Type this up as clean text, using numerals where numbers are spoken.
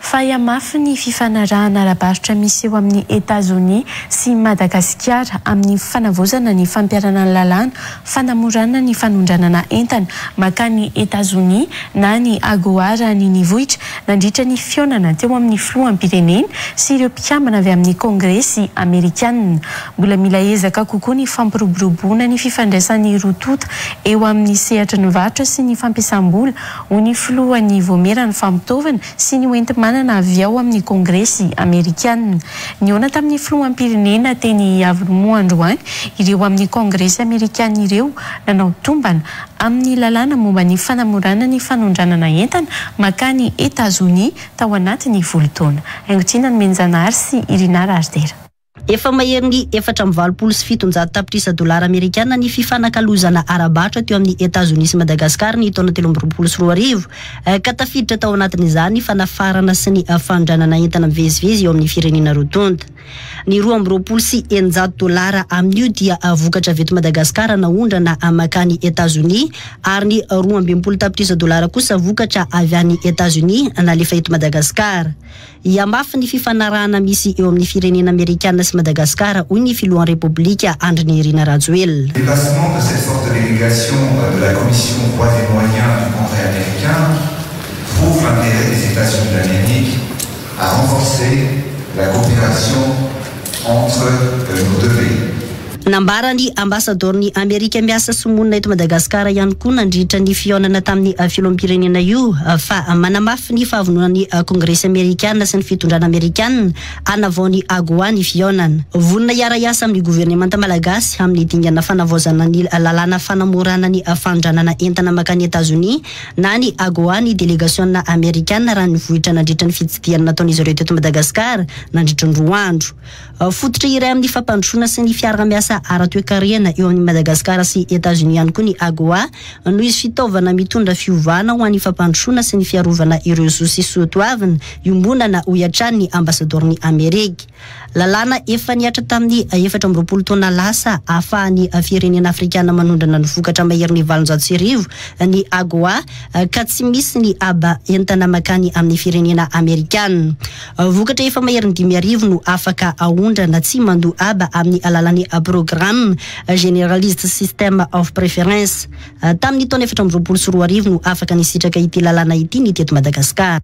Fa hihamafy ny fifanarahana ara-barotra misy eo amin'i Etazonia sy Madagasikara amin'ny fanavaozana ny fampiharana ny lalàna fanamorana ny fanondranana entana mankany Etazonia na ny AGOA raha ny nivoitra nandritra ny fihaonana teo amin'ny filoham-pirenena sy ireo mpikambana avy amin'ny Kongresy Amerikanina. Mbola mila ezaka kokoa ny fampiroboroboana ny fifandraisan'ny roa tonta eo amin'ny sehatry ny varotra sy ny fampiasam-bola, hoy ny filohan'ny Vaomieran'ny Fampitaovana sy ny hoenti-manana avy ao amin'ny Kongresy Amerikana. Nihaona tamin'ny filoham-pirenena teny Iavoloha moa androany ireo amin'ny Kongresy Amerikana ireo nanao tombana amin'ny lalàna momba ny fanamorana ny fanondranana entana mankany Etazonia tao anatin'ny volon-taona. Haingotiana Nomenjanahary sy Irina Raharidera. Efa maherin'ny 784 tapitrisa dolara amerikana ny fifanakalozana ara-barotra teo amin'i Etazonia sy Madagasikara ny taona 2023, ka tafiditra tao anatin'izany ny fanafarana sy ny fanondranana entana mivezivezy eo amin'ny firenena roa tonta. Ny 622 dolara amin'io dia vokatra avy eto Madagasikara naondrana mankany Etazonia ary ny 62 tapitrisa dolara kosa vokatra avy any Etazonia nalefa eto Madagasikara. Hihamafy ny fifanarahana misy eo amin'ny firenena amerikana sy Madagasikara, hoy ny filohan'ny Repoblika Andry Nirina Rajoelina. Déplacement de cette forte délégation de la Commission Voies et Moyens du Congrès américain prouve l'intérêt des États-Unis d'Amérique à renforcer la coopération entre nos deux pays. Nambaran'ny ambasadaoron'i Amerika miasa sy monina eto Madagasikara ihany koa nandritra ny fihaonana tamin'ny filoham-pirenena io fa manamafy ny fahavononan'ny Kongresy Amerikana sy ny fitondrana Amerikana hanavao ny AGOA ny fihaonana. Vonona hiara-hiasa amin'ny governemanta malagasy amin'ny dingana fanavaozana ny lalàna fanamorana ny fanondranana entana mankany Etazonia na ny AGOA ny delegasiona Amerikana raha nivohitra nandritra ny fitsidihana nataon'izy ireo teto Madagasikara nandritra ny roa andro. Fototra iray amin'ny fampandrosoana sy ny fiarahamiasa ara-toekarena eo amin'i Madagasikara sy Etazonia ihany koa ny AGOA noho izy fitaovana mitondra fiovana ho an'ny fampandrosoana sy ny fiarovana ireo zo sy soatoavina iombonana, hoy hatrany ny ambasadaoron'i Amerika. Lalàna efa nihatra tamin'ny 24 taona lasa ahafahan'ny firenena afrikana manondrana ny vokatra maherin'ny 1800 ny AGOA ka tsy misy ny haba entana mankany amin'ny firenena amerikana. Vokatra efa maherin'ny 5000 no afaka aondrana tsy mandoa haba amin'ny alalan'ny programme Generalized System of Preference. Tamin'ny taona 2024 no afaka nisitraka ity lalàna ity ny teto Madagasikara.